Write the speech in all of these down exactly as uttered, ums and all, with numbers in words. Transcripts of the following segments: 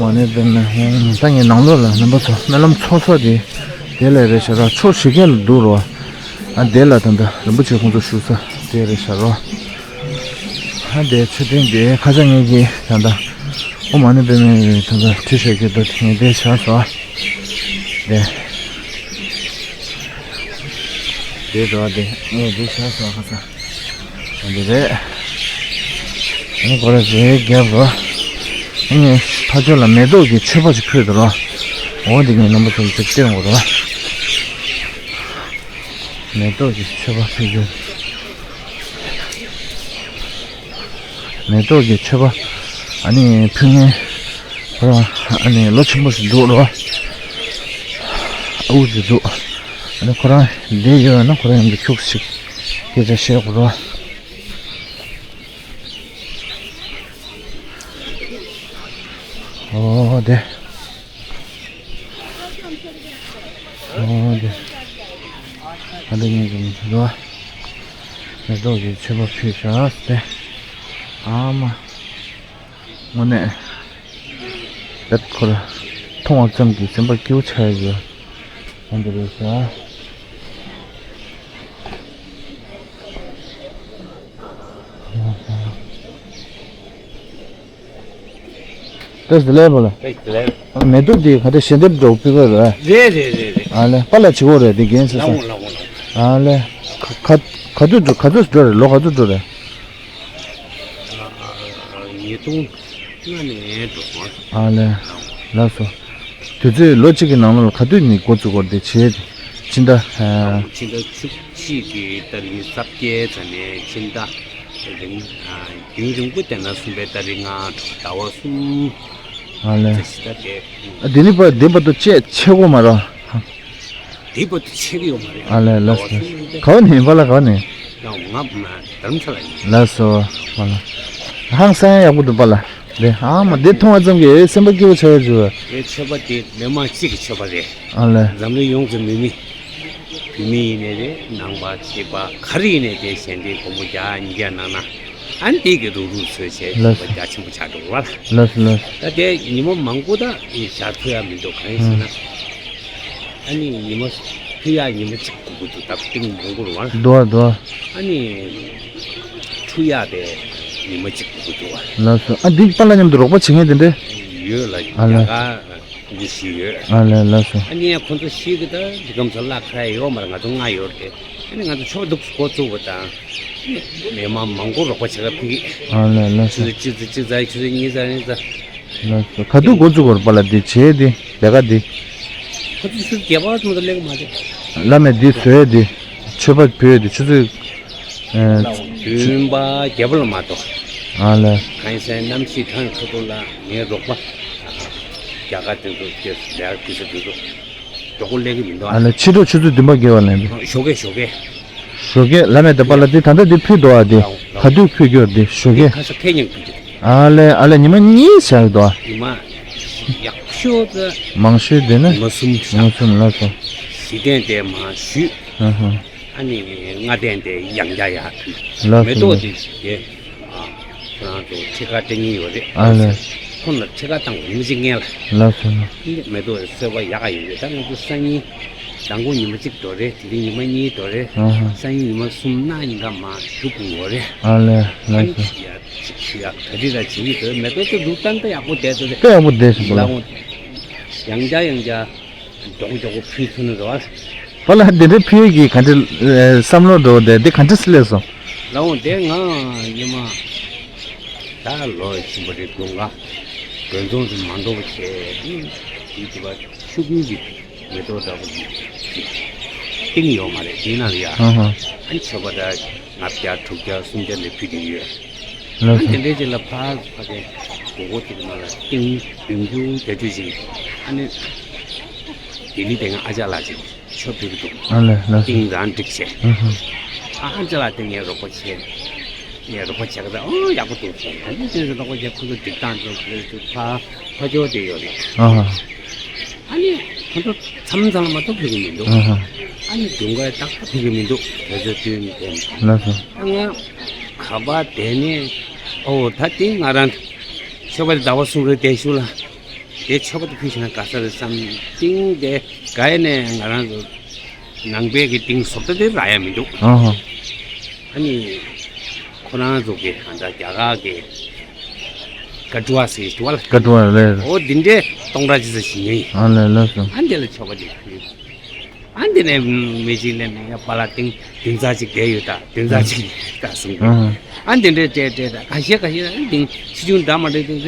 ཨོཾ་མ་ཎི་པདྨེ་ཧཱུྃ། ད་ངས་ནང་ལོགས་ལ་རིམ་པ་ཚོ་སྨོན་ལམ་ཚོགས་གསོག་དེ་དེ་ལས་རེད་ཤག་རོ། ཕྱོགས་བཞི་ཀ་ལ་འདུག་རོ། ཨ་དེ་ལ་ད་ལྟ་རིན་པོ་ཆེ་ཁོང་ཚོ་བཞུགས་ས་དེ་རེད་ཤག་རོ། ཨ་དེ་མཆོད་རྟེན་དེ་ཁ་སང་ངས་ཀྱིས་ད་ལྟ་ཨོཾ་མ་ཎི་པདྨེ་ད་ལྟ་ཁྲིད་བཞག་གི་འདུག་ངས་དེ་བཞག་སོང་། དེ་དེ་འགྲོ་བ་དེ་ངས་དེ་བཞག་སོང་། ཁ་སང་། འདི་རེད། ཨ་ནི་ཁོ་ར་རེད་རྒྱབ་རོ། ཨ་ནི་ཕ་ཕྱོགས་ལ་མེ་ཏོག་གི་མཆོད་པ་ཞིག་ཕུལ་འདུག་རོ། འོ་འདི་ངས་རྣམ་པ་ཚོ་ལ་ཅིག་སྟོན་དགོས་རོ། མེ་ཏོག་གི་མཆོད་པ་ཕུལ་རྒྱུ། མེ་ཏོག་གི་མཆོད་པ་ཨ་ནི་ཕུལ་མཁན་ཁོ་རང་ཨ་ནི་ལོ་ཆེན་པོ་ཞིག་འདུག་རོ། ཨ་ཁུ་ཅིག་འདུག་ཨ་ནི་ཁོ་རང་བསྡད་ཡོད་ན་ཁོ་རང་མཉམ་དུ་ཁྱུག་ཅིག་སྐད་ཆ་བཤད་དགོས་རོ། ཨོ་དེ། ཨོ་དེ། ཨ་དེ་ངས་ཀྱི་མི་འདུག་ཨ། མེ་ཏོག་གི་མཆོད་པ་ཕུལ་བྱ་སྟེ། ཨ་མ། དངོས་གནས། དེ་ཁོ་ར། མཐོང་བ་ཙམ་གྱིས་སེམས་པ་སྐྱིད་པོ་ཆགས་ཡོད། ཨ་འདི་རེད་ཤག་ཏེས་དེ་ལས་པ་ལ། ཏེས་དེ་ལས། མེ་ཏོག་འདི་ག་དེ་ཞལ་འདེབས་འདྲ་བོ་ཕུལ་གི་རེད། རེད་རེད་རེད་རེད། ཨ་ལེ་པཱ་ལགས་བྱེད་དགོས་རེད་འདི་རྒན་ཟེར་ལ་སོང་། འོང་ལ་འོང་ལ། ཨ་ལེ། ག་ག་ག་དུས་འགྲོ་ག་དུས་འགྲོ་རེད། ལོ་ག་དུས་འགྲོ་རེད། ཉིས་སྟོང་ལྔ་ནས་འགྲོ་སོང་། ཨ་ལེ། ལགས་སོ། དུས་ཚོད་ལོ་གཅིག་གི་ནང་ལོགས་ལ་ག་དུས་ནས་འགོ་བཙུགས་དགོས་རེད་དེ་བྱས། ཕྱི་ཟླ། ཕྱི་ཟླ་བཅུ་གཅིག་གི་ཏ་རིག་ཉི་ཤུ་རྩ་བརྒྱད་ཙམ་ནས་ཕྱི་ཟླ། རིང་། རྒྱུན་རིང་པོ་བསྡད་ན་གསུམ་པའི་ཏ་རིག་ལྔ་དྲུག་ཟླ་བ་གསུམ། ཨ་ལེ། ད་ཞི་ད་དེ། ཨ་དེ་ནི་པ་དེ་བར་དུ་བཅད་ཆད་དགོས་མ་རེད། དེ་བར་དུ་ཆད་ཀྱི་ཡོད་མ་རེད། ཨ་ལེ་ལགས་སོ། ཟླ་བ་གསུམ་དེ། ག་བ་ནས་ཡིན་པ་ལ་ག་བ་ནས། ཡང་ང་རྡ་རམ་ས་ལ་ཡིན། ལགས་སོ། པ་ལ། ཧང་སང་ཡག་པོ་འདུག་པ་ལ། དེ་ཨ་མ་དེ་མཐོང་བ་ཙམ་གྱིས་སེམས་པ་སྐྱིད་པོ་ཆགས་ཡོད་ཅུ། དེ་མཆོད་པ་དེ་མི་མང་གཅིག་གི་མཆོད་པ་རེད། ཨ་ལེ། འཛམ་གླིང་ཡོངས་སུ་མི་མི། བོད་མི་ཡིན་ནའི་རེད། ནང་པ་ཕྱི་པ་ག་རེ་ཡིན་ནའི་དེ་ཞལ་འདེབས་སྒོར་མོ་བརྒྱ་ཉིས་བརྒྱ་གནང་ན། ཨ་ནི་དེ་གི་རུག་རུག་ཚོས་བྱས་ལགས་སོ། བརྒྱ་ཆེན་པོ་ཆགས་འགྲོ་བ། ལགས་སོ་ལགས་སོ། ད་དེ་ཉི་མ་མང་པོ་ད་ཞག་ཐུབ་ཡ་མི་འདུག་གང་ཡིན་ཟེར་ན། ཨ་ནི་ཉི་མ་ཕུད་ཡ་ཉི་མ་གཅིག་དགོས་ཀྱི་འདུག་ད་ཏིང་མང་པོ་རུ་བ། འདུག་འདུག་ཨ་ནི་འཁྲུ་ཡ་དེ་ཉི་མ་གཅིག་དགོས་ཀྱི་འདུག་ལགས་སོ། ཨ་འདི་པཱ་ལགས་མཉམ་དུ་རོགས་པ་བྱེད་མཁན་དེ་འདྲས། ཡོད་ལ། ཨ་ལ། རྒྱ་གར་འདི་ཞིག་ཡོད། ཨ་ལ་ལགས་སོ། ཨ་ནི་ཁོང་ཚོ་ཞིག་གི་ད་འདི་གམ་ཚོ་བརླག་ཁ་ཡོད་མ་རེད། ང་ཚོ་ལྔ་ཡོད་རེད། ཨ་ནི་ང་ཚོ་ཆོག་འདུག་འགོ་བཙུགས་པ་དང་། མི་མང་མང་པོ་རོགས་པ་བྱེད་ག་ཕེབས་ཀྱི། ཨ་ལ་ལགས་སོ། ཆུ་ཚོད་གཅིག་ཙམ་གཅིག་ཙམ་ཆུ་ཚོད་གཉིས་ཙམ་གཉིས་ཙམ། ལགས་སོ། ག་དུས་འགོ་བཙུགས་པར་པཱ་ལགས་འདི་བྱས་ཏེ་ལས་ཀ་འདི། ཁོ་ཚོ་ཆུ་ཚོད་བརྒྱད་པ་ཙམ་དུ་སླེབས་མ་རེད། བླ་མས་འདི་བཟོས་ཏེ་མཆོད་པ་ཕུལ་ཏེ་ཆུ་ཚོད། ཨ་བདུན་པ་བརྒྱད་པ་ལ་མ་གཏོགས། ཨ་ལ། གང་ཡིན་ཟེར་ན་གནམ་གཤིས་གྲང་ཁ་ཐུག་ལ་ངའི་རོགས་པ། རྒྱ་གར་དེ་ཚོ་སྐྱེས་སུ་ལས་ཀ་ཕུལ་ས་དེ་ཚོ། མགྱོགས་པོ་སླེབས་ཀྱི་མི་འདུག་ཨ་ལ་ཕྱི་དྲོ་ཆུ་ཚོད་བདུན་པ་བརྒལ་བ་ལ་ཡིན་པས། ཞོགས་ཀས་ཞོགས་ཀས། ཞོགས་ཀས་བླ་མས་ད་པཱ་ལགས་འདི་ད་ལྟ་འདི་ཕུལ་འདུག་ཨ་འདི། ལའོ་ལའོ། ག་དུས་ཕུལ་རྒྱུ་འདི་ཞོགས་ཀས། ཁ་ས་ཁེ་ཉིན་ཕུལ་རྒྱུ། ཨ་ལས་ཨ་ལས་ཉི་མ་གཉིས་བཞག་འདུག་ཨ། ཉི་མ་ཡག་ཤོས་དེ། མང་ཤོས་དེ་ནི། ཉི་མ་གསུམ་བཞག་ཉི་མ་གསུམ་ལ་སོ། བཞི་ལྡན་དེ་མ་ཞུས། ཨ་ཧ། ཨ་ནི་ལྔ་ལྡན་དེ་ཡང་བསྐྱར་ཡར་ཕུལ། ལགས་སོ། མེ་ཏོག་དེ་དེ། ཨ། ཁོ་རང་ཚོ་ཁྲི་ཁར་སྤྲད་མཁན་ཡོད་རེད། ཨ་ལས། ཁོ་ལ་ཁྲི་ཁར་བཏང་བ་ཉི་མ་གཅིག་སྔོན་ལ། ལགས་སོ། མེ་ཏོག་གསོལ་བ་ཡག་ག་ཡོད་རེད། ད་ང་ཚོ་སང་ཉིན་མདང་དགོང་ཉི་མ་གཅིག་འགྲོ་རེད། དེ་རིང་ཉི་མ་གཉིས་འགྲོ་རེད། ཨ་ཧ། སང་ཉིན་ཉི་མ་གསུམ་གནངས་ཉིན་ཀ་མར་ཞུ་དགོས་རེད། ཨ་ལས། ཨ་ལགས་ནི་སོ། ཡ་ཅིག་ཞུ་ཡ་ག་རེ་ར་བྱེད་ཀྱི་འདུག་མེ་ཏོག་ཚོ་འདུག་ཏན་ཏན་ཡག་པོ་བསྡད་འདུག་རེད། དཔེ་ཡག་པོ་བསྡད་སོང་པ་ལགས། ཡང་བསྐྱར་ཡང་བསྐྱར། མགྱོགས་མགྱོགས་པོ་ཕུལ་ཐུབ་ན་རེད་བ། པཱ་ལགས་འདི་འདྲའི་ཕུལ་གྱི་ག་འདྲ་བསམ་བློ་འགྲོ་བ་དེ་འདི་ག་འདྲ་སླེབས་སོང་། ལའོ་དེ་ང་ཉི་མ་ད་ལོ་ཆེན་པོ་རེད། དགུན་ཁ་དགུན་ཚོང་དུ་མ་འགྲོ་བ་བྱས་དེ་དེ་དུ་བ་ཤུགས་ཀུན་གྱི་མེ་ཏོག་འདྲ་པོ་གི་ཏིང་ཡོད་མ་རེད། དེ་ན་ཡ་ཨ་ཧ། ཨ་ནི་ཆོས་པ་ད་ལྔ་བརྒྱ་དྲུག་བརྒྱ་སུམ་བརྒྱ་ལས་ཕུལ་གྱི་ཡོད། ལགས་སོ། དེ་འདྲའི་ཅིག་ལ་ཕར་ཕ་གི་སྒོར་སྒོར་དེ་གི་ནང་ལ་ཏིང་བདུན་ཅུ་བརྒྱད་ཅུ་ཅིག་ཨ་ནི་ལྡི་ལི་དེ་སྔ་ཨ་ཅག་ལགས་ཅིག་ཆོས་ཕུལ་གི་འདུག་ཨ་ལས་ལགས་སོ། ཏིང་རང་སྒྲིག་བྱས། ཨ་ཧ། ཨ་ཅག་ལགས་དེ་ངས་རོགས་པ་བྱས། ངས་རོགས་པ་བྱས་གི་ད་ཨོ་ཡག་པོ་འདུག་བྱས། ད་ནི་དེ་ཚོ་རོགས་པ་བྱས་ཁོ་ཚོ་སྒྲིག་སྟངས་ཚོ་ཁོ་ཚོ་ཕ་ཕ་ཇོ་དེ་ཡོད་རེད། ཨ་ཧ། ཨ་ནི་ཁོ་ཚོ་མཚམས་མཚམས་ལ་མ་གཏོགས་ཕུལ་གི་མི་འདུག་ཨ་ཧ། ཨ་ནི་དགུན་ཁ་ཏག་ཏག་ཕུལ་གི་མི་འདུག་དེ་ཚོ་དུས་ནི་དེ་མ། ལགས་སོ། ད་ང་ག་པར་བསྡད་ནས་ཨོ་ད་དེ་ང་རང་ཆོས་པ་དེ་ཟླ་བ་གསུམ་རེ་བསྡད་ཤུལ་ལ་ དེ་མཆོད་པ་དེ་ཕུལ་ཞིག་ན་དགའ་ས་རེད་བསམ། ཏིང་དེ་ག་ཡེ་ནས་ང་རང་ཚོ་ནང་པའི་གི་ཏིང་བཟོ་ལྟ་དེ་རག་ཡ་མི་འདུག་ཨ་ཧ། ཨ་ནི་ཁོ་རང་ཚོ་གི་ཧ་ད་རྒྱ་གར་གི་ཀ་ཀྲུ་ཝ་ཟེར་ཞིག་འདུག་བ་ལ། ཀ་ཀྲུ་ཝ་ལས། འོ་འདི་འདྲའི་སྟོང་ཕྲག་ཅི་ཙམ་ཞིག་ཉོས་ཡིན། ཨ་ལས་ལགས་སོ། ཨ་འདི་ལ་མཆོད་པ་དེ་ཕུལ། ཨ་འདི་ནས་མི་གཅིག་ལས་ནས་ཡ་པཱ་ལགས་ཏིང་བདུན་ཚར་གཅིག་བསྡད་ཡོད་ད། བདུན་ཚར་གཅིག་ད་གསུངས་ཏེ། ཨ་འདི་འདྲའི་སྤྲད་སྤྲད་ད་ཁ་ཤས་ཁ་ཤས་ཨ་ཏིང་ཆེ་ཆུང་འདྲ་མ་འདྲ་ཏིང་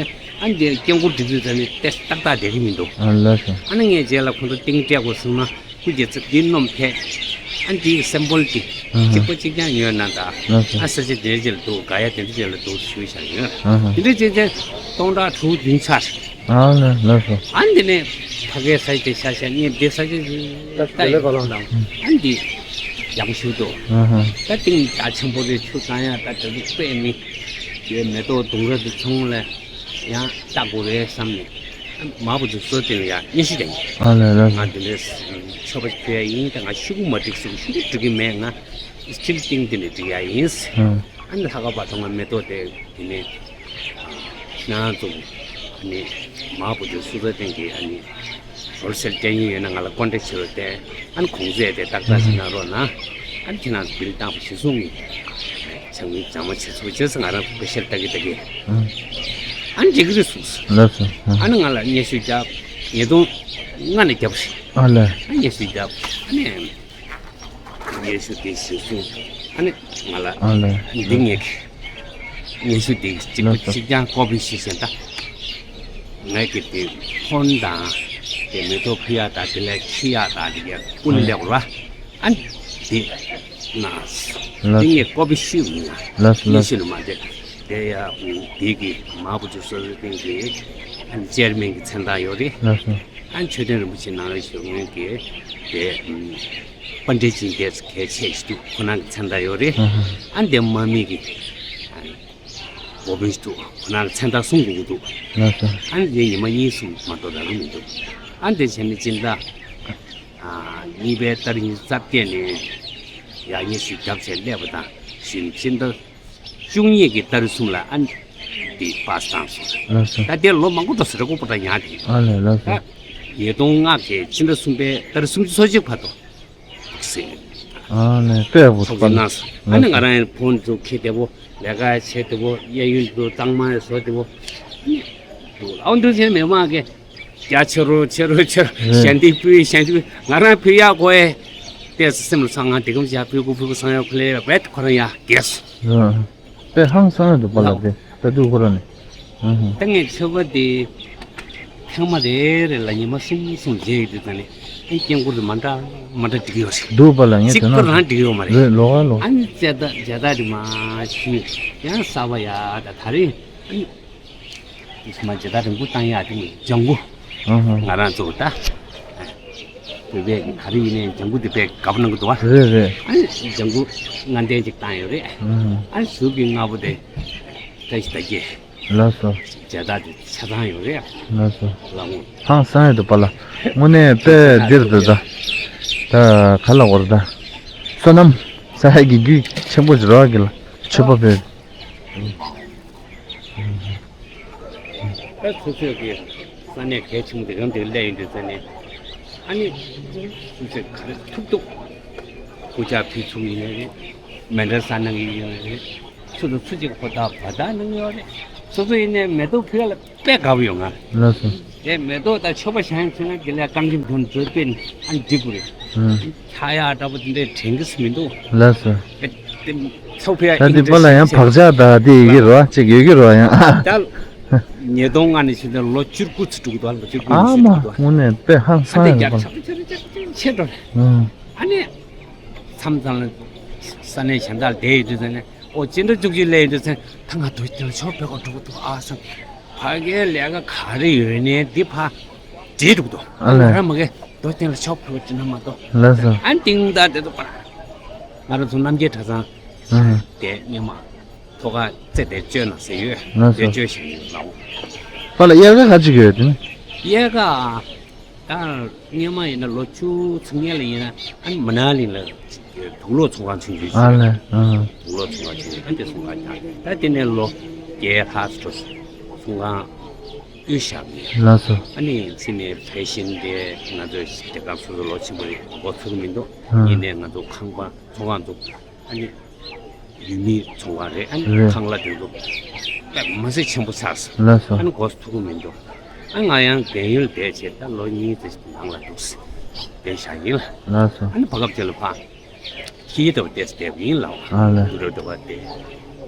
ཨ་འདི་སྐྱེ་འགོར་སྒྲིག་དུས་ཙམ་ནས་ཏེ་ཏག་ཏག་བསྡད་ཀྱི་མི་འདུག་ཨ་ལགས་སོ། ཨ་ནི་ངས་རྗེས་ལ་ཁོང་ཚོ་ཏིང་སྤྲད་དགོས་གསུངས་ན་སྐུ་རྒྱལ་ཚབ་འདི་སྣོམ་ཕེབས། ཨ་འདིའི་སེམ་པོལ་ཏིང་གཅིག་པ་གཅིག་རྐྱང་ཡོད་ན་ད། ལགས་སོ། ཨ་ས་ཆ་འདིར་རྗེས་ལ་འདུག་ག་ཡ་དེ་འདྲ་རྗེས་ལ་འདུག་ཞུས་བཞག་ཡོད། ཨ་ཧ། དེ་འདྲ་བྱས་ཙང་སྟོང་ཕྲག་དྲུག་བདུན་ཚར། ཨ་ལ་ལགས་སོ། ཨ་འདི་ནས་ཕ་གའི་ས་ཆ་དེ་ཤ་ཤ་གཉེར་བདེ་ས་ཆ་ཞིག་ད་ལྟ་ཡིན་ལ། ཨ་འདི་ཡག་ཤོས་འདུག་ཨ་ཧ། ད་ཏིང་ད་ཆེན་པོ་རེད། ཆུ་བཏང་ཡ་ད་དེ་ཚོ་དཔེ་མི་དེ་མེ་ཏོག་ལྡུམ་ར་དེ་ཚོང་ལ་ཡང་ལྟ་དགོས་རེད་བསམ་ནས་མ་བུ་ཚོ་སོ་སྟེང་ལ་ཡ་སྙན་ཞུ་རྒྱག་ཡིན། ཨ་ལ་ལགས་སོ། ང་འདི་འདྲའི་མཆོད་པ་ཕུལ་ཡ་ཡིན། ད་ང་ཤོག་གུ་མ་བསྒྲིགས་སོང་། ཤོག་གུ་འབྲི་གི་མེད། ང་སྤྱིར་ཏིང་འདི་ནས་འབྲི་ཡ་ཡིན། ཨ་ནི་ལྷག་དཀར་བར་དུ་ང་མེ་ཏོག་དེ་དེ་ནས་ཁྱེད་རང་ཚོ་ཨ་ནི་མ་བུ་དེ་སུ་ཚོ་སྟེང་གི་ཨ་ནི་ཧོལ་སེལ་སྤྲད་མཁན་ཡོད་ན་ང་ལ་ཀོན་ཊེག་བྱེད་རོགས་བྱས། ཨ་ནི་གོང་ཚད་དེ་ཏག་ཏག་ཞིག་གནང་རོགས་གནང་། ཨ་ནི་ཁྱེད་རང་ཚོ་བིལ་བཏང་བ་གཞི་བཟུང་གི་བྱ་མི་བྱ་མ་བྱེད་ཚུགས་བྱས་ང་རང་ཚོ་ཤེར་ལྟ་གི་ལྟ་གི། ཨ་ནི་འགྲིག་གི་རེད་གསུངས་སོང་། ལགས་སོ། ཨ་ནི་ང་ལ་སྙན་ཞུ་བརྒྱབ། ཉིས་སྟོང་ལྔ་ནས་བརྒྱབ་རེད། ཨ་ལས། ཨ་སྙན་ཞུ་བརྒྱབ། ཨ་ནི། སྙན་ཞུ་དེ་གཞིར་བཟུང་ཨ་ནི་ང་ལ་ཨ་ལས། འདི་ངས་སྙན་ཞུ་དེ་གཅིག་པ་ལགས་སོ། གཅིག་རྐྱང་ཀོ་པི་ཞིག་བཞག་ད། ངས་ཀྱི་དེ་ཕོན་དང་དེ་མེ་ཏོག་ཕུལ་ཡག་དང་དེ་ལས་འཁྱེར་ཡག་དང་དེ་གའི་ཀུན་ལས་ལེགས་ར། ཨ་ནི་དེ་ན་ལགས་སོ། དེ་ངས་ཀོ་པི་ཞུས་མི་ཡ། ལགས་སོ། སྙན་ཞུ་ནི་མ་བསྡད་དེ་ཡ། དེ་གི་མ་བུ་ཚོ་སོ་སོའི་སྟེང་གི་ཨ་ནི་ཅེར་མེན་གི་མཚན་རྟགས་ཡོད་རེད། ལགས་སོ། ཨ་ནི་མཆོད་རྟེན་རིན་པོ་ཆེ་ནང་ལ་བཞུགས་མཁན་གྱི་དེ་ཨམ་པཎྜི་ཏ་ཅིག་དེ་གལ་ཆེ་ཞིག་འདུག་ཁོ་རང་གི་མཚན་རྟགས་ཡོད་རེད། ཨ་ཧ། ཨ་ནི་དེ་དམག་མི་གི་ཨ་འགོ་དཔོན་ཞིག་འདུག་ཁོ་རང་གི་མཚན་རྟགས་སྲུང་དགོས་ཀྱི་འདུག་ལགས་སོ། ཨ་ནི་དེ་ཉི་མ་གཉིས་གསུམ་མ་གཏོགས་རག་གི་མི་འདུག་ཨ་ནི་དེ་བྱས་ནས་སྤྱི་ཟླ་ཨ་གཉིས་པའི་ཏ་རིག་ཉི་ཤུ་རྩ་བརྒྱད་ནས་ཡར་སྙན་ཞུ་བརྒྱབ་བྱས་སླེབས་པ་དང་གཞི་ནས་སྤྱི་ཟླ་བཅུ་གཉིས་ཀྱི་ཏ་རིག་གསུམ་ལ་ཨ་ནི་འདི་པཱ་སི་བཏང་སོང་། ལགས་སོ། ད་དེ་ལོ་མང་པོ་འགྲོ་ཟེར་ར་ཀོ་པོ་ཏ་ཉག་དེ། ཨ་ལས། ལགས་སོ། ད་ཉིས་སྟོང་ལྔ་གི་ཕྱི་ཟླ་གསུམ་པའི་ཏ་རིག་སུམ་ཅུ་སོ་གཅིག་བར་དུ་འདུག་ཟེར། ཨ་ལས། དཔེ་ཡག་པོ་ཚོགས་ཆེན་གནང་སོང་། ཨ་ནི་ང་རང་ཡང་ཕོན་ཚོ་ཁྱེད་བདེ་པོ་ལས་ཀ་བྱེད་བདེ་པོ་གཡས་གཡོན་དུ་གཙང་མ་བཟོ་བདེ་པོ། འདུག་ཨ་འདུག་བྱས་མི་མང་གི་རྒྱ་ཆེ་རུ་ཆེ་རུ་ཆེ་རུ་རེད། ཞལ་འདེབས་ཕུལ་ཞལ་འདེབས་ཕུལ། ང་རང་ཕུལ་ཡག་གོ་ཨེ། ཏེ་སེམས་ལ་ཚང་ང་དེ་གམ་བྱ་ཕུལ་གོ་ཕུལ་གོ་བསམ་ཡག་ཁུ་ལེ་བེད་ཁོ་རང་ཡ་རྒྱས། ཨ། དཔེ་ཧང་སང་ཡོད་འདུག་པཱ་ལགས་དེ་ད་དུས་ཁོ་རང་ནས། ཨ་ཧུ། ད་ངས་མཆོད་པ་དེ་ཐེངས་མ་རེ་རེ་ལ་ཉི་མ་གསུམ་གསུམ་བརྗེ་ཡོད་དུས་ད་ནི་ཨ་སྐྱེ་འགོ་དེ་མ་འདྲ་མ་འདྲ་འགྲིག་ཡོད་རེད། འདུག་པཱ་ལགས་ངས་གཅིག་པ་རང་འགྲིག་ཡོད་མ་རེད། རེད་ལོ་ག་ལོ། ཨ་ནི་ཙེ་ད་ཇ་ད་དེ་མ་ཞུས་ཡང་གསར་པ་ཡ་ད་ད་རེས་ཨ་ནི། དེ་ཕྱི་མ་ཇི་ལྟར་རིང་པོ་བཏང་ཡག་དེ་ནི་ལྗང་གུ། ཨ་ཧ། ང་རང་ཚོ་ད་བོད་པས་ག་རེ་ཡིན་ནའི་ལྗང་གུ་དེ་དཔེ་དགའ་པོ་གནང་གི་འདུག་བ། རེད་རེད། ཨ་ནི་ལྗང་གུ་ལྔ་ལྡན་ཅིག་བཏང་ཡོད་རེད། ཨ་ཧ། ཨ་ནི་ཟུར་གྱི་ལྔ་པོ་དེ་བཀྲ་ཤིས་རྟགས་བརྒྱད། ལགས་སོ། ཇ་ད་དེ་ཆ་ཚང་ཡོད་རེད། ལགས་སོ། ལགས་འོང་། ཧང་སང་ཡོད་འདུག་པཱ་ལགས། དངོས་གནས་དཔེ་འདིར་འདུག་ད། ད་ག་ལ་བར་ད། བསོད་ནམས་ས་ཡ་གི་རྒྱུད་ཆེན་པོ་ཞིག་རོགས་གི་ལ་མཆོད་པ་ཕུལ། ད་སོ་སོའི་གི་ས་གནས་གལ་ཆེན་པོ་དེ་རང་དེར་སླེབས་ཡོང་དུས་ཙ་ནས་ཨ་ནི་སུ་ཚོད་ག་རེ་ཐུག་ཐུག་སྐུ་ཕྱག་ཕུལ་ཚུགས་ཡིན་ནའི་རེད། མཎྜལ་གསར་གནང་གི་ཡིན་ནའི་རེད། ཆུ་ཚོད་ཚོད་གཅིག་ཧོ་ད་བ་ད་གནང་ཡོད་རེད། སོ་སོ་ཡིན་ནའི་མེ་ཏོག་ཕུལ་ཡ་ལ་དཔེ་དགའ་པོ་ཡོད་ང་། ལགས་སོ། དེ་མེ་ཏོག་དང་མཆོད་པ་བཞེངས་ཚུལ་ན་དེ་ལས་རྐང་ཁྱིམ་དོན་མཛོད་དཔེ་ཨ་ནི་འགྲིག་པོ་རེད། ཨང་། ཆག་ཡག་འདྲ་པོ་དེ་འདྲའི་དྲན་གི་སུ་མི་འདུག་ལགས་སོ། ཨེ་དེ་ཚོགས་ཕེ་ད་དེ་པཱ་ལགས་ཡང་བག་ཆགས་ད་དེ་ཡོད་ཀྱི་རོ་ཅིག་ཡོད་ཀྱི་རོ་ཡང་ཨ། ད་ཉིས་སྟོང་ལྔ་ནས་བྱས་ཏེ་ལོ་བཅུ་དགུ་ཚུད་འགྲོ་གི་འདུག་ལོ་བཅུ་དགུ་ཨ་ནས་མ་བྱས་འགྲོ་གི་འདུག་དངོས་གནས་དཔེ་ཧང་ཨ་སང་དེ་ཡོད་རྒྱ་པ་ཆག་ཆག་ཆག་ཆག་ཆེ་འགྲོ་རེད། ཨང་། ཨ་ནི། མཚམས་མཚམས་ལ་ས་གནས་གཞན་དག་ལ་བསྡད་ཡོད་དུས་ཙ་ནས་ཨོ་སྤྱི་ཟླ་བཅུ་གཅིག་སླེབས་ཡོད་དུས་ཙ་ནས་ད་ང་དོ་དེ་ལ་ཆོག་བོད་སྐོར་འགྲོ་གི་འདུག་ཨ་བསམ། ཕ་གིའི་ལས་ཀ་ག་རེ་ཡོད་ནའི་འདི་ཕར་བྲིས་འདུག་དོ། ཨ་ལས། ང་རང་མ་གི་དོ་དེ་ལ་ཆོག་བོད་སྐོར་འགྲོ་ན་མ་གཏོགས། ལགས་སོ། ཨ་ནི་དེང་ད་དེ་ཚོ་པར་ང་རང་ཚོ་རྣམ་རྒྱལ་གྲྭ་ཚང་ཨ་དེ་སྔོན་མ་ཐོག་ཁ་རྩེ་དེ་བཅོས་ན་ཟེར་ཡོད། ལགས་སོ། དེ་བཅོས་ཤིག་ཡིན་ལགས། པཱ་ལགས་དབྱར་ཁ་ག་ཅིག་ཡོད་དེ་ནི། དབྱར་ཁ། ད་སྔོན་མ་ཡིན་ན་ལོ་བཅུ་ཚུན་ངེས་ལ་ཡིན་ན་ཨ་ནི་མ་ན་ལི་ལ་དུག་ལོག་ཚོང་ཁང་ཆུང་ཆུང་ཞིག་ཨ་ལས། ཨ། དུག་ལོག་ཚོང་ཁང་ཆུང་ཆུང་ད་དེ་ཚོང་ཁང་རྒྱག་ད་དེ་ནས་ལོ་བརྒྱད་ལྷག་ཙམ་འགྲོ་སོང་། ཚོང་ཁང་ དབུལ་ཞག་ཡིན། ལགས་སོ། ཨ་ནི་ཕྱི་ནས་ཕལ་ཆེར་དེ་ང་ཚོའི་དེ་སྐབས་སོ་སོ་ལོ་ཆེན་པོ་རེད། འགོ་ཚུགས་མི་འདུག་ཨ། ཡིན་ནའི་ང་ཚོ་ཁང་པ་ཚོང་ཁང་འདུག་ཨ་ནི་ཡུལ་མིའི་ཚོང་ཁང་རེད། ཨ་ནི་རེད། ཁང་གླ་དེ་འདུག་ད་མ་སེ་ཆེན་པོ་ཆགས་སོང་། ལགས་སོ། ཨ་ནི་འགོ་ཚུགས་མི་འདུག་ཨ་ང་ཡང་རྒན་ཡོལ་བསྡད་བྱས་ད་ལོ་གཉིས་ཙམ་ནང་ལ་འདུག་བསྡད་བཞག་ཡིན་ལ། ལགས་སོ། ཨ་ནི་བར་སྐབས་དེ་ལ་ཕ། ཁྱི་དེ་བ་ཏེས་བསྡད་པ་ཡིན་ལགས། ཨ་ལས། ཡུ་རོབ་དེ་བ་དེ།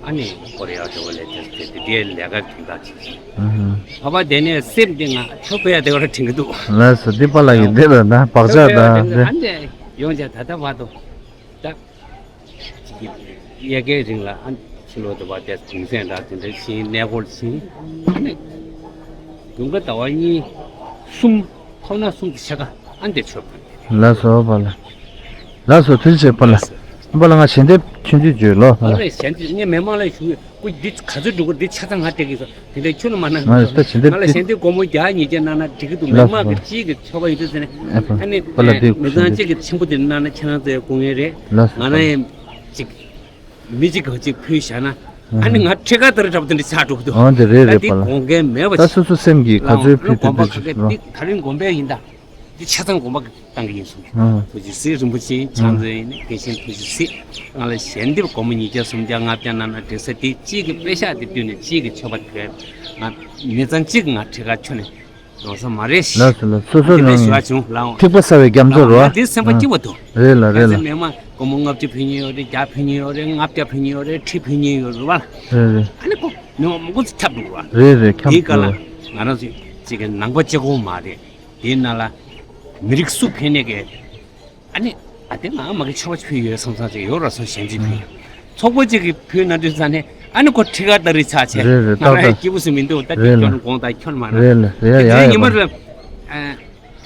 ཨ་ནི་ཀོ་རི་ཡ་དེ་བ་ལས་ཏེས་བསྡད་དེ་དེའི་ལས་ཀ་དོན་དག་བྱེད་ཀྱི། ཨ་ཧ། བ་བ་དེ་ནས་སེམས་དེ་ང་ཁྱོད་བོད་ཡ་དེ་བ་དྲན་གི་འདུག་ལགས་སོ། འདི་པཱ་ལགས་ཀྱི་འདི་ལ་ན་བག་ཆགས་དང་འདི། ཨ་ནི་ཡོང་ཅག་ད་ལྟ་བར་དུ། ད། གཡས་ཀའི་རིང་ལ་ཨ་ནི་ཕྱི་ལོགས་དེ་བ་དེ་གུང་སེང་འདྲ་དེ་འདྲ་ཕྱིན་གནས་སྐོར་ཕྱིན། ཨ་ནི། དགུན་ཁ་ཟླ་བ་གཉིས། གསུམ། ཐོག་ན་གསུམ་དུ་ཆ་ག་ཨ་འདི་ཆོད་པ། ལགས་སོ་པཱ་ལགས། ལགས་སོ། ཐུགས་རྗེ་ཆེ་པཱ་ལགས། པཱ་ལགས་ང་ཞལ་འདེབས་ཆུང་ཆུང་བརྗོད་ལོ། ཨ་རེ་ཞལ་འདེབས་ངས་མི་མང་ལ་ཞུ་གི་སྐུ་འདི་ག་ཚོད་འགྲོ་གི་འདི་ཆ་ཚང་ང་སྤྲད་གི་སོ་དེ་འདྲ་ཁྱོད་ལ་མ་གནང་། ང་ད་ཞལ་ང་ལ་འདེབས་ཞལ་འདེབས་སྒོར་མོ་བརྒྱ་ཉིས་བརྒྱ་གནང་ན་འགྲིག་གི་འདུག་ལགས་སོ། མི་མང་གི་གཅིག་གི་ཆོ་ག་ཡོད་དུས་ཟེར་ནས་ཨ་ནི་པཱ་ལགས་འདེབས་མི་ཚང་གཅིག་གི་ཆེན་པོ་དེ་གནང་ན་ཁྱེད་རང་ཚོའི་སྐུ་ངལ་རེད། ལགས་སོ། ང་རང་ཡང་གཅིག་མི་གཅིག་ག་གཅིག་ཕུལ་བཞག་ན། ཨ་ནི་ང་ཁྲི་ཀ་ལྟར་འཁྲབ་དེ་འདྲ་ཆགས་འགྲོ་གི་འདུག་ཨོ་དེ་རེད་རེད་པཱ་ལགས། ད་དེ་དགོངས་འགལ་མེད་པ་ཞིག་ད་སོ་སོ་སེམས་ཀྱིས་ག་ཚོད་ཕུལ་ཕུལ་དགོངས་པ་ཁ་ཁ་ཕུལ་འདི་ད་རིང་དགོངས་པ་ཡིན་ད། འདི་ཆ་ཚང་དགོངས་པ་བཏང་གི་ཡིན་གསུངས་ཀྱི། ཐུགས་རྗེ་གཟིགས། རིན་པོ་ཆེ་ཕྱག་འཚལ་ཡིན་དགེ་བཤེས་ཐུགས་རྗེ་གཟིགས། ང་ལ་ཞལ་འདེབས་སྒོར་མོ་ཉིས་བརྒྱ་སུམ་བརྒྱ་ལྔ་བརྒྱ་གནང་ན་འགྲིག་ས་དེ་གཅིག་གི་པེ་ཤག་དེ་བསྟུན་ནས་གཅིག་གི་མཆོད་པ་དེ་ང་མི་ཚང་གཅིག་ང་ཁྲི་ཀ་ཁྱོན་ནས། ཡོང་ས་མ་རེད། ལགས་སོ་ལགས། སོ་སོ་དེ་ནས་ནང་ཞུ་བ་བྱུང་ལགས། ཐིགས་པ་ཟ་བའི་རྒྱ་མཚོ་རེད་བ། ལགས་དེ་སེམས་པ་སྐྱིད་པོ་འདུག་རེད་ལ་རེད་ལ། མི་མང་སྒོར་མོ་ལྔ་བཅུ་ཕུལ་མཁན་ཡོད་རེད། བརྒྱ་ཕུལ་མཁན་ཡོད་རེད། ལྔ་བརྒྱ་ཕུལ་མཁན་ཡོད་རེད། ཁྲི་ཕུལ་མཁན་ཡོད་རེད་བ། རེད་རེད། ཨ་ནི་ཁོ་མི་མང་མང་པོ་ཁྱབ་འདུག་བ། རེད་རེད། ཁྱབ་འདུག་དེའི་སྐབས་ལ་ང་རང་ཚོ་གཅིག་གི་ནང་པ་གཅིག་པོ་མ་རེད། དེའི་ནང་ལ་མི་རིགས་སུ་ཕན་ནས་གི་ཨ་ནི། ཨ་དེ་ང་མ་གི་ཆོག་ཕུལ་ཡོད་བསམ་བསམ་ཅིག་ཡོད་ར་སོང་ཞེན་ཅིག་ཕུལ་ཡོད། ཚོགས་པ་གཅིག་གིས་ཕུལ་ན་དུས་ཙ་ནས་ཨ་ནི་ཁོ་ཁྲི་ཀ་ལྟ་རི་ཆགས་ཆེ། རེད་རེད། ང་ར་ཏག་ཏག་སྐྱིད་པོ་སུ་མི་འདུག་ད་རེད་ལ། ཁྱོད་དགོངས་དག་ཁྱོད་མ་ན། རེད་ལ་རེད་ཡ་ཡ་ཡ། ཉི་མ་རེད་ལ།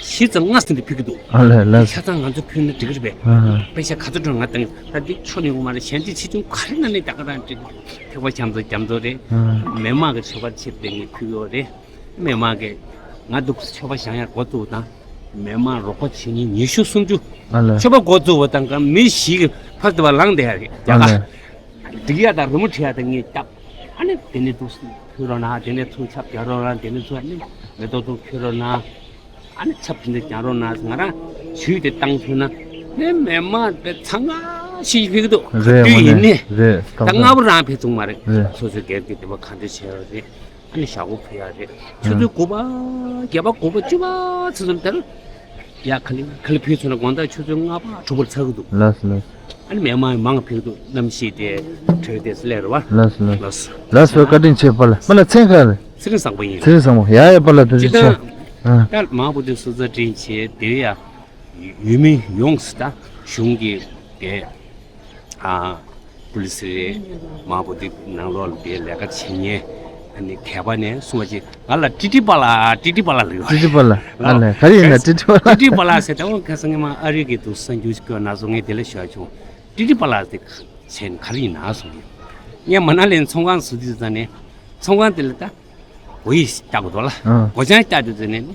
བཞི་ཙམ་ལྔ་ཙམ་དུ་ཕུལ་གི་འདུག་ཨ་ལས་ལས། ཆ་ཚང་ང་ཚོ་ཕུལ་ན་འགྲིག་གི་རེད་པས། ཨ་ཨ། པེ་ཤ་ག་ཚོད་སྤྲོད་ང་བཏང་ད་འདི་ཆོ་ནི་འོ་མ་རེད། ཞེན་ཅིག་ཆེ་ཆུང་ག་རེ་ན་ནི་ད་ག་རང་འགྲིག་ཐེག་པ་རྒྱ་མཚོ་རྒྱ་མཚོ་རེད། ཨ་ཨ། མི་མང་གི་ཆོ་ག་ཆེད་དུ་ངས་ཕུལ་ཡོད་རེད། མི་མང་གིས་ང་འདུག་ཆོ་ག་བཞེངས་ཡར་འགོ་བཙུགས་དང་། མི་མང་རོགས་པ་བྱེད་མཁན་ཉི་ཤུ་སུམ་ཅུ། ཨ་ལས། ཆོ་ག་འགོ་བཙུགས་པ་དང་ག་མི་ཞིག་གིས་ཕར་དེ་བ་ལངས་བསྡད་ཡ་རེད། ཨ་ལས། རྒྱ་གར་སྒྲིག་ཡ་དང་རི་མོ་བྲིས་ཡ་དང་ངས་བརྒྱབ། ཨ་ནི་དེ་ནས་འདུག་ཕུལ་རོགས་གནང་། དེ་ནས་ཚུར་ཆབ་རྒྱག་རོགས་གནང་། དེ་ནས་ཚུར་ཨ་ནི་མེ་ཏོག་ཚུར་ཕུལ་རོགས་གནང་། ཨ་ནི་ཆབ་དེ་འདྲ་རྒྱག་རོགས་གནང་། ང་རང་ཇུས་དེ་བཏང་ཐུབ་ན་ནི་མི་མང་དེ་ཚང་མ་ཤེས་ཕེབས་ཀྱི་འདུག་རེད། དངོས་གནས་ཡིན་ནི་རེད། ད་སྔ་པོ་རང་ཕེབས་ཐུབ་མ་རེད། རེད། སོ་སོའི་སྒེར་གྱི་དེ་བ་ག་འདྲ་བྱས་ཡོད་རེད། ཨ་ནི་ཞག་པོ་ཕུལ་ཡ་རེད། ཆུ་ཚོད་དགུ་པ་བརྒྱད་པ་དགུ་པ་བཅུ་པ་ཚོ་ཚོ་དེར་ཡ་ག་ལེ་ག་ལེ་ཕུལ་ཚོ་ན་དགོང་དག་ཆུ་ཚོད་ལྔ་པ་དྲུག་པར་ཚར་གི་འདུག་ལགས་སོ་ལགས། ཨ་ནི་མི་མང་མང་ཕེབས་འདུག་གནམ་གཤིས་དེ་དྲོད་དེ་སླེབས་རེད་བ། ལགས་སོ་ལགས། ལགས་སོ། ལགས་སོ། བཀའ་དྲིན་ཆེ་པཱ་ལགས། པཱ་ལགས་མཚན་ག་རེ། ཚེ་རིང་བཟང་པོ་ཡིན། ཚེ་རིང་བཟང་པོ་ཡ་ཡ། པཱ་ལགས་ཐུགས་རྗེ་ཆེ། ཨ་ད་མང་པོ་དེ་སུ་ཚ་དྲིན་ཆེ་དེ་ཡ། ཡུལ་མི་ཡོངས་སུ་ད་གཞུང་གི་དེ། ཨ། པུ་ལི་སི་རེད། མང་པོ་འདི་ནང་ལོགས་ལ་དེ་ལས་ཀ་བྱེད་མཁན་ཨ་ནི་གད་པ་ནས་གསུངས་པ་ཅིག་ང་ལ་ཏི་ཏི་པཱ་ལགས། ཏི་ཏི་པཱ་ལགས་ལབ་ཡོད། ཏི་ཏི་པཱ་ལགས། ཨ་ལས། ག་རེ་ཡིན་ན་ཏི་ཏི་པཱ་ལགས། ཏི་ཏི་པཱ་ལགས་ཟེར་ད་འོང་ཁ་སང་ངས་མ་ཨ་རི་གི་འདུག་གསར་འགྱུར་སྐྱོར་ན་སོང་། ངས་དེ་ལ་ཞུ་བ་བྱུང་། ཏི་ཏི་པཱ་ལགས་དེ་བྱས་ནས་ག་རེ་ཡིན་ན་གསུངས་ཡོད། ངས་མ་ན་ལི་ཚོང་ཁང་བཟོ་དུས་ཙང་ནས་ཚོང་ཁང་དེ་ལ་ད། བོད་ཡིག་བཀྱག་དགོས་འདུག་ལ། ཨ། སྒོ་བྱང་བཀྱག་དུས་ཙམ་ནས་ནི།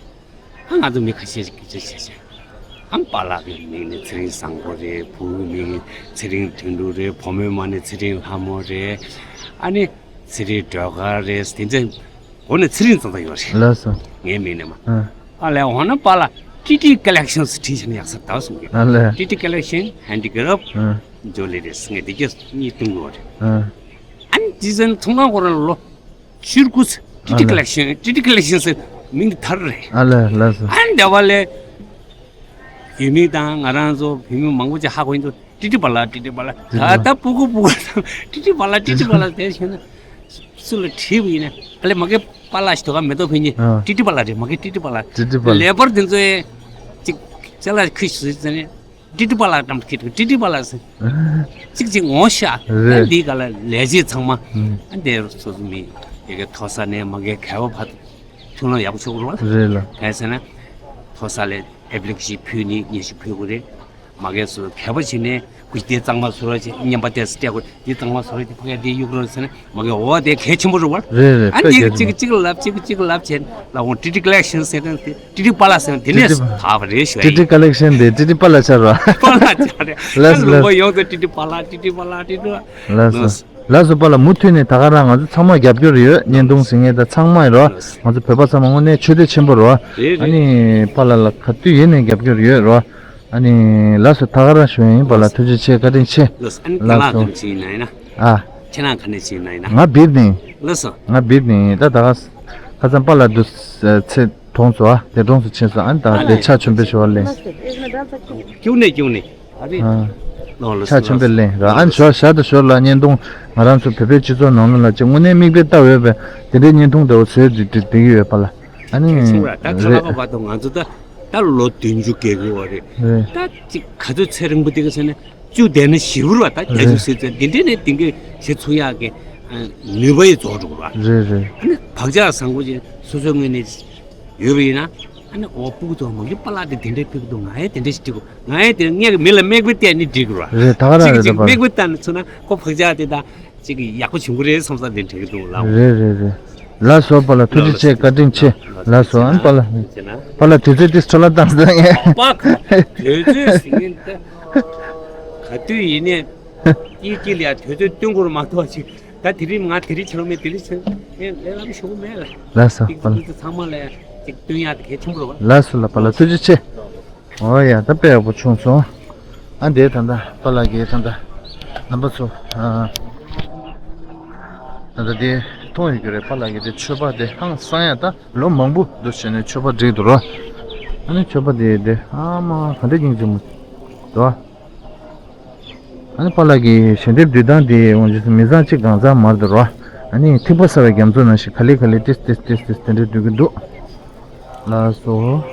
ཨ་ང་ཚོ་མི་ཁ་ཤས་ཤིག་སྐད་ཆ་བཤད་བཤད། ཨ་པཱ་ལགས་ཀྱི་མིང་ནི་ཚེ་རིང་བཟང་པོ་རེད། བུ་གི་མིང་ཚེ་རིང་དོན་གྲུབ་རེད། བུ་མོའི་མ་ནི་ཚེ་རིང་ལྷ་མོ་རེད། ཨ་ནི་ཚེ་རིང་སྒྲོལ་དཀར་རེད། དེ་ཚོ་སྒོ་ནས་ཚེ་རིང་ཙམ་ཙམ་ཡོད་རེད། ལགས་སོ། ངའི་མིང་ནས་མ། ཨ། ཨ་ལས་འོ་ན་པཱ་ལགས་ཏི་ཏི་ཀ་ལེག་ཤན་བྲིས་བྱས་ན་ཡག་ས་འདུག་གསུངས་ཀྱི། ཨ་ལས། ཏི་ཏི་ཀ་ལེག་ཤན་ཧེན་ཌི་ཀེ་རབ་ཨ། ཇོ་ལི་རེད། ངས་འདི་གས་གཉིས་བཏུང་དགོས་རེད། ཨ། ཨ་ནི་དེ་ཚོ་ནི་ཚོང་ཁང་ཁོ་རང་ལ་ལོ། ཤུར་ཀུ་སི། ཏི་ཏི་ཀ་ལེག་ཤན། ཏི་ཏི་ཀ་ལེག་ཤན་ཟེར་མིང་དེ་དར་རེད། ཨ་ལས་ལགས་སོ། ཨ་འདྲ་བ་ལས། ཡུལ་མི་དང་ང་རང་ཚོ་བོད་མི་མང་པོ་ཅིག་ཧ་གོ་ཡིན་འདུག་ཏི་ཏི་པཱ་ལགས། ཏི་ཏི་པཱ་ལགས། ད་ལྟ་སྤུ་གུ་སྤུ་གུ་དང་ཏི་ཏི་པཱ་ལགས། ཏི་ཏི་པཱ་ལགས་དེ་བྱས་ན་སུ་ལ་དྲིས་པ་ཡིན་ན་ཨ་ལས་མ་གི་པཱ་ལགས་ཤིག་དོ་ག་མེ་ཏོག་ཕུལ་མཁན་ཨ། ཏི་ཏི་པཱ་ལགས་རེད། མ་གི་ཏི་ཏི་པཱ་ལགས། ཏི་ཏི་པཱ་ལགས། ལེ་བར་དེ་ཚོས་ཅིག་ཅ་ལག་ཁུ་ཞིག་ཟེར་ནས། ཏི་ཏི་པཱ་ལགས་འགྲམ་དུ་ཁྱེར་ཏི་ཏི་པཱ་ལགས་ཟེར། གཅིག་གཅིག་ངོ་ཤ། རེད། འདིའི་སྒང་ལ་ལས་བྱེད་ཚང་མ། ཨ་འདིར་སོ་སོ་མི་ཡ་གི་མཐོ་ས་ནས་མ་གི་ག་བ་བར་དུ་ཁྱོད་རང་ཡག་པོ་ཆོག་རོགས། རེད་ལ། གང་ཟེར་ན། མཐོ་ས་ལ་ཨེབ་ལིག་ཞིག་ཕུལ་ནི་ཉེ་ཞིག་ཕུལ་དགོས་རེད། མ་གི་སོ་ག་བ་བྱས་ནས་ཀུ་ཤུ་དེ་གཙང་མ་བཟོ་རོགས་བྱེད། མཉམ་པ་དེ་སྤྲད་དགོས། དེ་གཙང་མ་བཟོ་རོགས་བྱེད། ཕ་གི་དེ་གཡུག་རོགས་ཟེར་ན། མ་གི་འོ་དེ་གལ་ཆེན་པོ་རེད་བ། རེད་རེད། ཨ་དཔེ་ནི་གལ་ཆེན་པོ། གཅིག་གཅིག་ལབ་གཅིག་གཅིག་ལབ་བྱས་ལ་འོང་། ཏི་ཏི་ཀ་ལེག་ཤན་ཟེར་དང་དེ་ཏི་ཏི་པཱ་ལགས་ཟེར་དང་དེ་ནས་ཏི་ཏི་ད་བ་རེད་ཞུ་ཡ་ཏི་ཏི་ཡིན། ཀ་ལེག་ཤན་དེ་ཏི་ཏི་པཱ་ལགས་ཆགས་རེད། པཱ་ལགས་ཆགས་རེད། ལགས་སོ། ལགས་སོ། ལུང་པ་ཡོངས་སུ་ཏི་ཏི་པཱ་ལགས། ཏི་ཏི་པཱ་ལགས། ཏི་ཏི་པཱ་ལགས། ལགས་སོ། ལགས་སོ། ལགས་སོ། པཱ་ལགས་མུ་མཐུད་ནས་ད་ག་རང་ང་ཚོ་ཚང་མ་རྒྱབ་སྐྱོར་ཡོད། བརྙན་ཐུང་གཟིགས་མཁན་དང་ཚང་མ་ཡིན་རོ། ལགས་སོ། ང་ཚོ་བོད་པ་ཚང་མ་དངོས་གནས་ཆོས་དད་ཆེན་པོ་རོ། རེད་རེད། ཨ་ནི་པཱ་ལགས་ལ་ག་དུས་ཡིན་ནས་རྒྱབ་སྐྱོར་ཡོད་རོ། ཨ་ནི་ལགས་སོ། ད་ག་རང་ཞུ་ཡིན། པཱ་ལགས་ཐུགས་རྗེ་ཆེ། བཀའ་དྲིན་ཆེ། ལགས་སོ། ཨ་ནི་ལགས་སོ། ཁྱེད་རང་ག་ནས་ཕྱིན་ཡིན་ན་ཡིན་ན། ཨ། ཁྱེད་རང་ག་ནས་ཕྱིན་ཡིན་ན་ཡིན་ན། ང་སྦིར་ནས། ལགས་སོ། ང་སྦིར་ནས། ད་ད་ག་ཁ་སང་པཱ་ལགས་འདུག་ཚེ་གྲོངས་སོང་། ཨ་དེ་གྲོངས་སོང་ཕྱིན་སོང་། ཨ་ནི་ད་ཨ་དེ་ལས་ཕྱག་མཆོད་འབུལ་ཞུ་བ་ལེན། སྐྱུག་ནས་སྐྱུག་ནས། ཨ་རེད། ཨ། ལོ་ལོ་ཕྱག་མཆོད་འབུལ་ལེན་ར། ཨ་ནི་ཞོ་ཞར་དུ་ཞོར་ལ་བརྙན་ཐུང་ང་རང་ཚོ་བོད་པའི་སྤྱི་ཚོགས་ནང་ལོགས་ལ་ཅིག་དངོས་གནས་མིག་དཔེ་ལྟ་འོས་པའི་དེ་འདྲའི་བརྙན་ཐུང་འདྲ་བོ་བཟོས་ཏེ་བསྡད་ཀྱི་ཡོད་པཱ་ལགས། ཨ་ནི་གལ་ཆེན་པོ་ར། ད་ཁ་ལག་རེད། པ་བར་དུ་ང་ཚོ་ད་ད་ལོ་བདུན་ཅུ་བརྒལ་གི་བ་རེད། རེད། ད་ཅིག་ག་ཚོད་ཚེ་རིང་པོ་དེ་ག་ཟེར་ན་བཅུ་བསྡད་ན་ཞེ་པོ་ར། ད་བརྒྱད་ཅུ་རེད། ཟེར་ཚེ་འདི་འདྲས་ནས་དེང་གི་བྱེད་ཚུགས་ཡག་གི་ནུས་པ་ཡི་རྫོགས་འགྲོ་གི་ར། རེད་རེད། ཨ་ནི་བག་ཆགས་བཟང་པོ་ཅིག་སོ་སོའི་ངོས་ནས་ཡོད་པ་ཡིན་ན། ཨ་ནི་འོ་སྤུ་གུ་ཚོ་མ་གི་པཱ་ལགས་དེ་དེ་འདྲས་ཕེབས་ཀྱི་འདུག་ང་ཡང་དེ་འདྲས་ཞིག་འགྲིག་གོ། ང་ཡང་དེ་ངས་མི་ལ་མིག་དཔེ་བལྟས་ནས་འགྲིག་གི་ར། རེད། ད་ག་རང་ཅིག་རེད་ཅིག་པཱ་ལགས། མིག་དཔེ་བལྟས་ནས་ཚུར་ན་ཁོ་བག་ཆགས་དེ་ད་ཅིག་ཡག་པོ་བྱུང་གི་རེད་བསམ་ས་དེ་འགྲིག་གི་འདུག་ལགས། རེད་རེད་རེད། ལགས་སོ་པཱ་ལགས་ཐུགས་རྗེ་ཆེ། བཀའ་དྲིན་ཆེ། ལགས་སོ། ཨ་ནི་པཱ་ལགས། པཱ་ལགས་དུས་ཚོད་ཏིས་འཕྲོ་བརླག་བཏང་སོང་ངས། པཱ་དུས་ཚོད་ཟིན་ད་ག་དུས་ཡིན་ནས་དཀྱིལ་དཀྱིལ་ལ་ཡ་དུས་ཚོད་སྟོན་དགོས་མ་གཏོགས་ཅིག་ད་དེ་རིང་ང་དེ་རིང་བྱེད་ལོ་མེད། དེ་རིང་བྱེད་ལོ་མེད། ལས་ལམ་ཞུ་གི་མེད་ལ། ལགས་སོ་པཱ་ལགས། ཚང་མ་ལ་ཅིག་སྟོན་ཡག་དེ་གལ་ཆེན་པོ་རེད་བ། ལགས་སོ་ལགས། པཱ་ལགས་ཐུགས་རྗེ་ཆེ། འོ་ཡ། ད་དཔེ་ཡག་པོ་བྱུང་སོང་། ཨ་འདས་ད་ལྟ་པཱ་ལགས་ཀྱིས་ད་ལྟ་རྣམ་པ་ཚོ། ཨ། ད་ལྟ་དེ་མཐོང་ཡོད་ཀྱི་རེད། པཱ་ལགས་ཀྱིས་དེ་མཆོད་པ་དེ་ཧང་སང་ཡ། ད་ལོ་མང་པོ་འདུག་བྱས་ནས་མཆོད་པ་བསྒྲིགས་འདུག་རོ། ཨ་ནི་མཆོད་པ་དེ་དེ་ཨ་མ་ག་འདྲ་སྙིང་རྗེ་མོ་འདུག་ཨ་ནི་པཱ་ལགས་ཀྱི་ཞལ་འདེབས་བསྡུས་སྟངས་དེ་འོང་རྗེས་སུ་མི་ཚང་གཅིག་གང་ཚང་མར་དུ་རོ། ཨ་ནི་ཐིགས་པ་ཟ་བའི་རྒྱ་མཚོ་ནང་བཞིན་ག་ལེ་ག་ལེ་ཏིས་ཏིས་ཏིས་ཏིས་དེ་འདྲ་བསྡུ་གི་འདུག་ལགས་སོ།